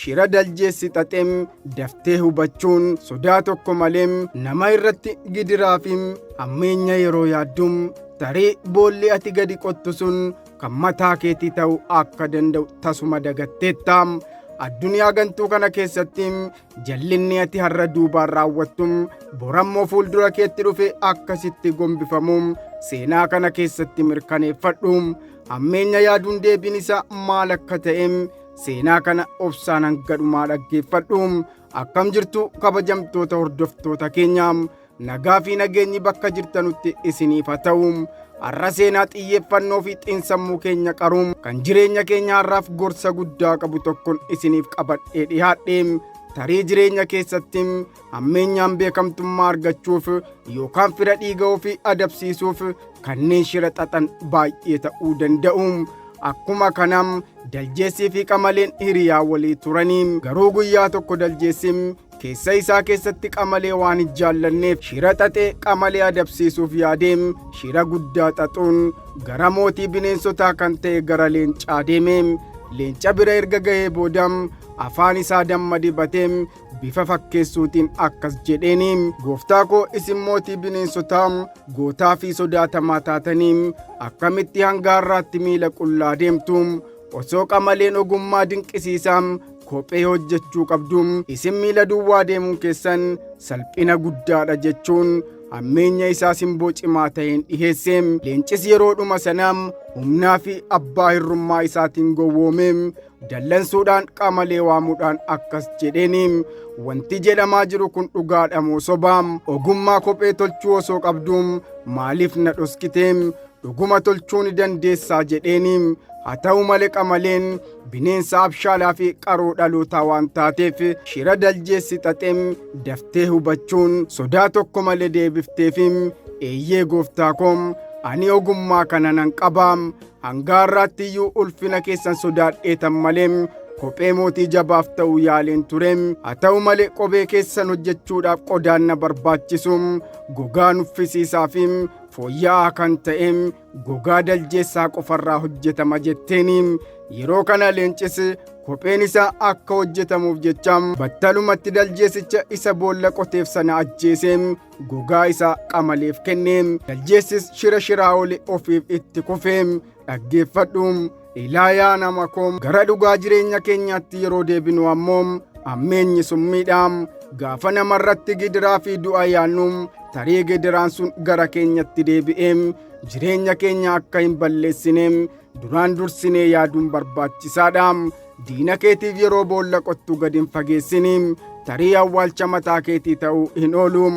Shira daljeessi xaxeem daftee hubachuun sodaa tokko malee nama irratti gidiraa fi hammeenya yeroo yaadduum tarii boolli ati gadi qottu sun kan mataa keetii ta'uu akka danda'u tasuma dagatteetta. Addunyaa gantuu kana keessatti jallinni ati har'a duubaan raawwattu borammoo fuuldura keetti dhufe akkasitti gombifamu seenaa kana keessatti mirkaneeffadhu. Hammeenya yaaduun deebiin isaa maal akka ta'e seenaa kana obsaan hanga dhumaa dhaggeeffadhu. Akkam jirtu kabajamtoota hordoftoota keenya, nagaa fi nageenyi bakka jirtanutti isiniif haa ta'u. Har'a seenaa xiyyeeffannoo fi xiinsammuu keenya qaruun kan jireenya keenya har'aaf gorsa guddaa qabu tokkoon isiniif qabadhee dhiyaadhe. Tarii jireenya keessatti hammeenyaan beekamtummaa argachuuf yookaan fira dhiiga ofii adabsiisuuf kanneen shira xaxan baay'ee ta'uu danda'u. Akkuma kanam daljeessii fi qamaleen hiriyaa walii turanii, garuu guyyaa tokko daljeessi keessa isaa keessatti qamalee waan hin jaallanneef shira xaxee qamalee adabsiisuuf yaadee shira guddaa xaxuun gara mootii bineensotaa kan ta'e gara leencaa deeme. Leenca bira erga ga'ee booda afaan isaa damma dibatee bifa fakkeessuutiin akkas jedheeni: "Gooftaa koo, isin mootii bineensotaa gootaa fi sodaatamaa taatanii akkamitti hanga har'aatti miila qullaa deemtu? Osoo qamaleen ogummaa dinqisiisaa kophee hojjechuu qabdu isin miila duwwaa deemuun keessan salphina guddaadha" jechuun hammeenya isaa simboo cimaa ta'een dhiheesse. Leencis yeroodhuma sanaa humnaa fi abbaa hirrummaa isaatiin gowwoome dallansuudhaan qamalee waamuudhaan akkas jedheeni: "Wanti jedhamaa jiru kun dhugaadha moo sobaa? Ogummaa kophee tolchuu osoo qabdu maaliif na dhoskite? Dhuguma tolchuu ni dandeessaa?" jedheeni. Haa ta'u malee qamaleen bineensa abshaalaa fi qaroo dhalootaa waan taateef shira daljeessi xaxeem daftee hubachuun sodaa tokko malee deebifteef: "Eeyyee gooftaa koo, ani ogummaa kana nan qabaam. Hanga har'aatti iyyuu ulfina keessan sodaadheetan malee kophee mootii jabaaf ta'u yaaleen ture. Haa ta'u malee kophee keessan hojjechuudhaaf qodaan na barbaachisu gogaa nuffisiisaa fi fooyya'aa kan ta'e gogaa daljeessaa qofarraa hojjetama" jetteeni. Yeroo kana leencis kopheen isaa akka hojjetamuuf jecha battalumatti daljeessicha isa boolla qoteef sana ajjeese gogaa isaa qamaleef kenne. Daljeessis shira shiraa ole ofiif itti kufe. Dhaggeeffadhu ilaayaa nama koo, gara dhugaa jireenya keenyaatti yeroo deebinu ammoo hammeenyi summiidha. Gaafa namarratti gidiraa fi du'a yaannu tarii gidiraan sun gara keenyatti deebi'ee jireenya keenya akka hin balleessine duraan dursinee yaaduun barbaachisaadha. Diina keetiif yeroo boolla qottu gad hin fageessini, tarii awwaalcha mataa keetii ta'uu hin oolu.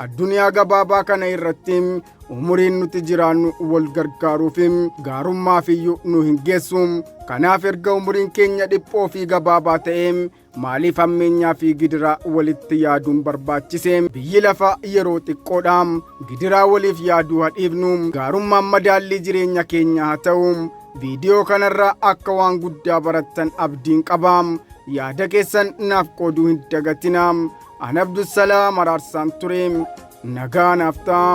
Addunyaa gabaabaa kana irratti umuriin nuti jiraannu wal gargaaruuf gaarummaaf iyyuu nu hin geessu. Kanaaf erga umuriin keenya dhiphoo fi gabaabaa ta'e maaliif hammeenyaa fi gidiraa walitti yaaduun barbaachise? Biyyi lafa yeroo xiqqoodha. Gidiraa waliif yaaduu hadhiifnu, gaarummaan madaallii jireenya keenya haa ta'u. Viidiyoo kanarraa akka waan guddaa barattan abdiin qaba. Yaada keessan naaf qooduu hin dagatinaa. An Abdusalaam Araarsaan ture. Nagaa naaf ta'aa.